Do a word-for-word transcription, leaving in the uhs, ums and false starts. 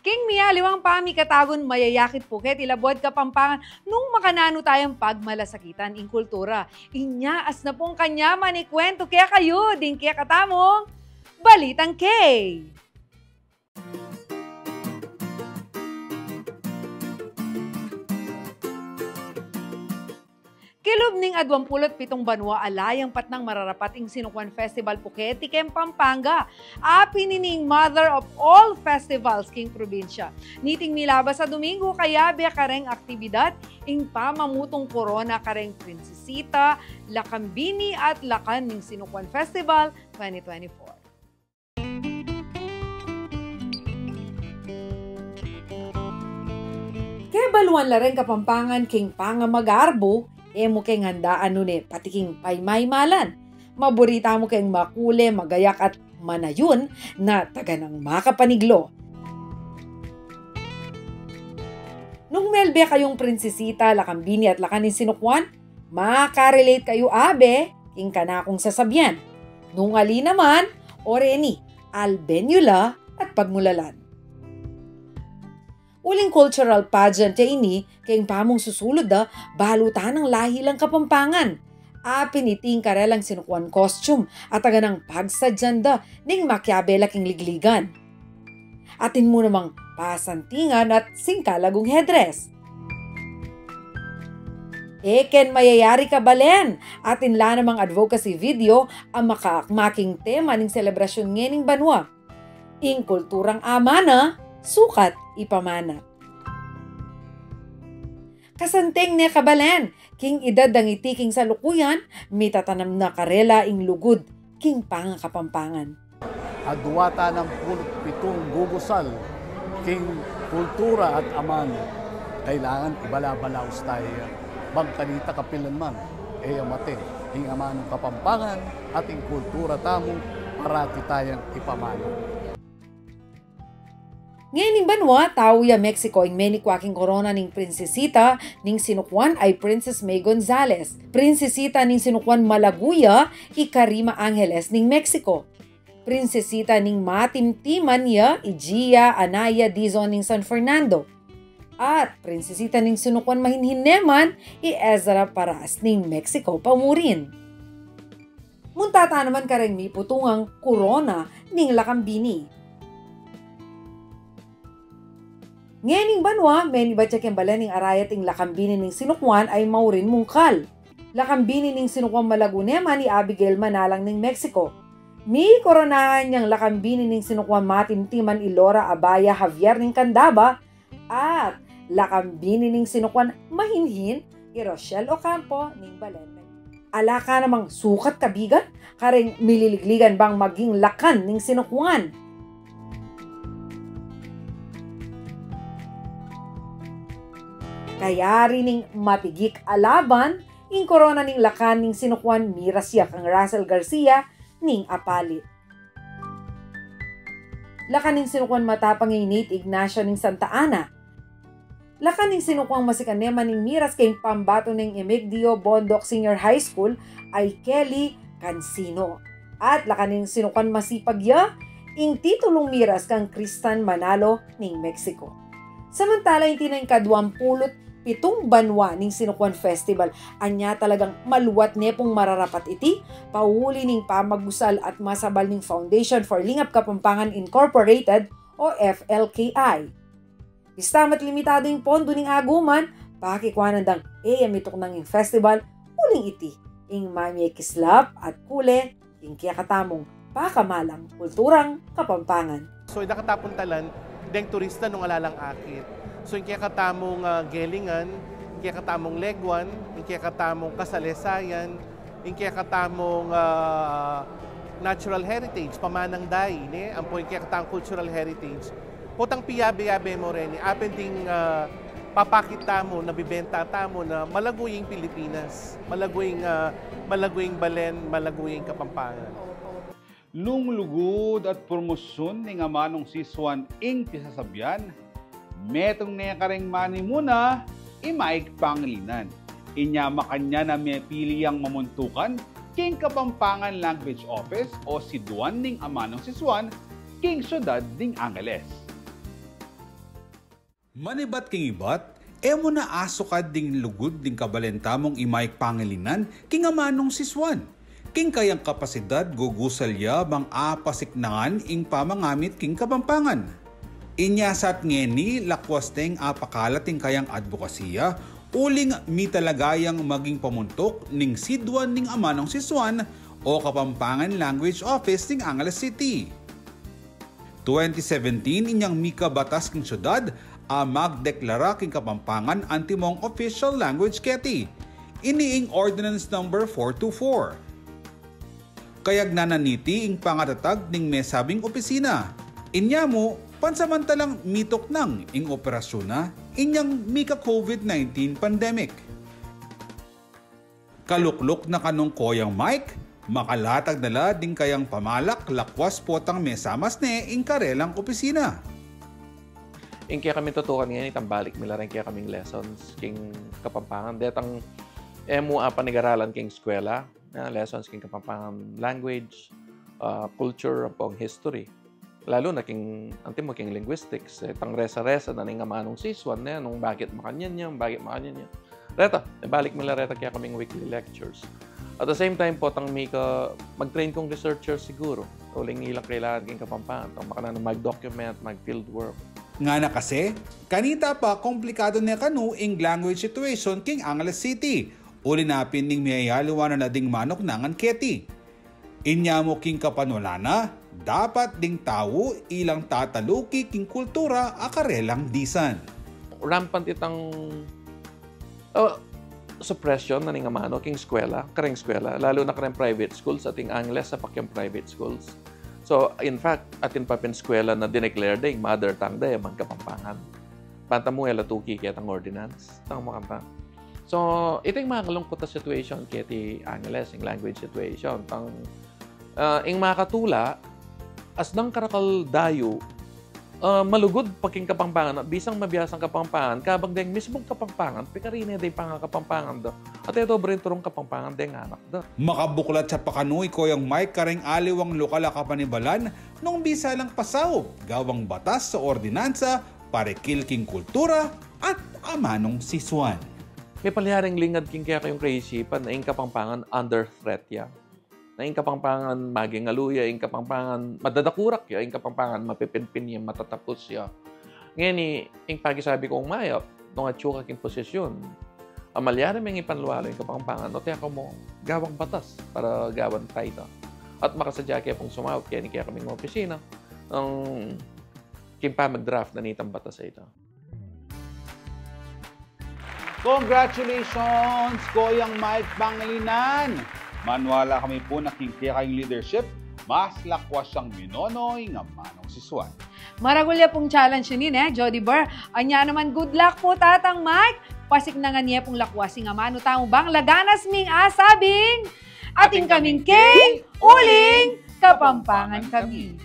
Ing mialiwang pamikatagun mayayakit puket ila buat Kapampangan nung makananu tayang pagmalasakitan ing kultura. Inya, asna pung kanyaman ikuwentu kekayu ding kekatamung Balitang K. Kilub ning aduang pulu't pitung banua, ala yang patnang mararapat ing Sinukuan Festival puket i keng Pampanga. Apin ini ing mother of all festivals king probinsya. Niting milabas a Domingo, kayabe kareng aktibidad ing pamamutung korona kareng Prinsesita, Lakambini at Lakan ning Sinukuan Festival twenty twenty-four. Kebaluan la reng Kapampangan king pangamagarbu, e mu keng andaan nune pati king paimaimalan. Maburi tamu keng makule, magayak at manayun na taga nang makapaniglo. Nung melbe kayung Prinsesita, Lakambini at Lakan ning Sinukuan, makarelate kayu abe king kanakung sasabian. Nung ali naman, o reni, alben yu la at pagmulalan. Uling cultural pageant ya ini, keng pamung susulud da, balu ta nang lahi lang Kapampangan. Apin iti ing karelang Sinukuan costume at taga nang pagsadyan da ning makiabe la king ligligan. Atin mu namang pasantingan at singkalagung headdress. E ken mayayari kabalen, atin la namang advocacy video a makaakma king tema ning selebrasyun ngening banua. Ing kulturang amana, sukat ipamana. Kasanteng ne kabalen, king idad dang iti king salukuyan, mitatanam na karela ing lugud king pangakapampangan. Adua ta nang pulu't pitung gugusal king kultura at amanu. Kailangan ibalabalaus taya bang kanita kapilanman e ya mate ing amanung Kapampangan at ing kultura tamu parati tayang ipamana. Ngening banua, tau ya Mexico ing menikwa king korona ning Prinsesita ning Sinukuan ay Princess May Gonzalez. Prinsesita ning Sinukuan malagu ya i Karima Angeles ning Mexico. Prinsesita ning matimtiman ya i Gia Anaya Dizon ning San Fernando. At Prinsesita ning Sinukuan mahinhin ne man i Ezra Paras ning Mexico pa mu rin. Munta ta naman kareng miputungang korona ning Lakambini. Ngening banua, menibat ya keng balen ning arayat ing Lakambini ning Sinukuan ay maurin mungkal. Lakambini ning Sinukuan malagu ne man i Abigail Manalang ning Mexico. Mikoronahan yang Lakambini ning Sinukuan matimtiman i Laura Abaya Javier ning Candaba, at Lakambini ning Sinukuan mahinhin i Rochelle Ocampo ning balen. Ala ka namang sukat kabigan kareng mililigligan bang maging Lakan ning Sinukuan. Kayari ning matigik a laban, ing korona ning Lakan ning Sinukuan miras ya kang Russell Garcia ning Apalit. Lakan ning Sinukuan matapang ya i Nate Ignacio ning Santa Ana. Lakan ning Sinukuan masikan ne man ing miras keng pambatu ning Emigdio Bondoc Senior High School ay Kelly Cansino. At Lakan ning Sinukuan masipag ya ing titulung miras kang Kristan Manalo ning Mexico. Samantala, ing tinayung kaduang pulu't pitung banua ning Sinukuan Festival, anya talagang maluat ne pung mararapat iti, pauli ning pamagusal at masabal ning Foundation for Lingap Kapampangan Incorporated o F L K I. Bista mat limitadu ing pondo ning aguman, pakikuanan dang e ya mituknang ing festival, uling iti ing mamie kislap at kule king kekatamung pakamalang kulturang Kapampangan. So, ing kekatamung dalan deng turista nung ala lang akit. So, ing kekatamung, ah, gelingan, ing kekatamung leguan, ing kekatamung kasalesayan, ing kekatamung, ah, natural heritage, pamanang dayi, ne? Ampo ing kekatamung cultural heritage. Potang piyabe-yabe mu reni, apin ding, ah, papakit tamu, nabibenta tamu na malagu ing Pilipinas, malagu ing, ah, malagu ing balen, malagu ing Kapampangan. Nung lugud at promosyun ning amanung sisuan ing pisasabian, metung ne kareng manimuna i Mike Pangilinan. Inya makanyan a mepili yang mamuntukan king Kapampangan Language Office o siduan ning amanung sisuan king syudad ning Angeles. Manibat king ibat, e mu na asukad ding lugud ding kabaleng tamung i Mike Pangilinan king amanung sisuan. King kayang kapasidad, gugusal ya bang apasiknangan ing pamangamit king Kapampangan. Inya sa at ngeni, lakwas deng apakalat ing kayang adbokasiya, uling mitalaga yang maging pamuntuk ning siduan ning amanung sisuan o Kapampangan Language Office ning Angeles City. Twenty seventeen, inyang mika batas king syudad a magdeklara king Kapampangan antimong official language keti. Ini ing Ordinance Number four two four. Kayagnan na niti ing pangatatag ning mesabing opisina. Inya mu, pansamantalang mituknang ing operasyun na inyang mika-COVID nineteen pandemic. Kalukluk na kanung Koyang Mike, makalatag na la ding kayang pamalak lakwas potang mesamas ne ing karelang opisina. Ing kekaming tutukan ngeni, itang balik mi la ring kekaming lessons king Kapampangan. Detang e mu apanigaralan king eskwela, ah, lessons king Kapampangan language, ah, culture, ampong history. Lalu na king, antimo king linguistics, e, itang resa-resa na ning amanung sisuan, ne, nung bakit makanyan ya, bakit makanyan ya. Reta, e, balik mi la reta kekaming weekly lectures. At the same time po, itang mika, mag-train kung researcher siguru. Uling ilang kailangan king Kapampangan, itang makananu mag-document, mag-field work. Ngana kasi, kanita pa komplikadu ne kanu ing language situation king Angeles City. Uli na pin ning miyayaliwa na la ding manuknangan keti. Inya mu king kapanwalan na, dapat ding tau ilang tataluki king kultura a karelang disan. Rampant itang, uh, suppression na ning amanu king eskwela, kareng eskwela, lalu na kareng private schools, atin Angles a pakyang private schools. So, in fact, atin pa pin eskwela na dineclare da ing mother tongue da e man Kapampangan. Banta mu e la tuki ketang ordinance, tang makanta. So, iti ing makalungkut a situation keti Angeles, ing language situation. Tang, ah, ing makatula, asnang karakal dayu, ah, malugud pa king Kapampangan, at bisang mabiasang Kapampangan, kabang deng mismung Kapampangan, pikari ne deng pangakapampangan da. At e do brinturung Kapampangan deng anak da. Makabuklat ya pa kanu i Koyang Mike kareng aliwang lokal a kapanibalan, nung bisa lang pasaup, gawang batas o ordinansa, parikil king kultura at amanung sisuan. Mipalyaring lingad king kekayung kaisipan na ing Kapampangan under threat ya. Na ing Kapampangan maging alu ya, ing Kapampangan madadakurak ya, ing Kapampangan mapipinpin ya, matatapus ya. Ngeni, ing pakisabi kung mayap, nung atyu ka king posisyon, a malyari meng ipanlualu ing Kapampangan, o teka mu, gawang batas para gawan ta ita. At makasadya ke pung sumaup keni kekaming opisina, nung king pamag-draft na nitang batas a ita. Congratulations, Koyang Mike Pangilinan! Maniwala kami pu na king kekayung leadership, mas lakwas yang minono ing amanung sisuan. Maragul ya pung challenge ini, ne, Jody Burr? Anya naman, good luck pu, Tatang Mike! Pasiknangan ye pung lakwas ing amanu tamu bang laganas ming asabing, atin kaming keng uling Kapampangan kami.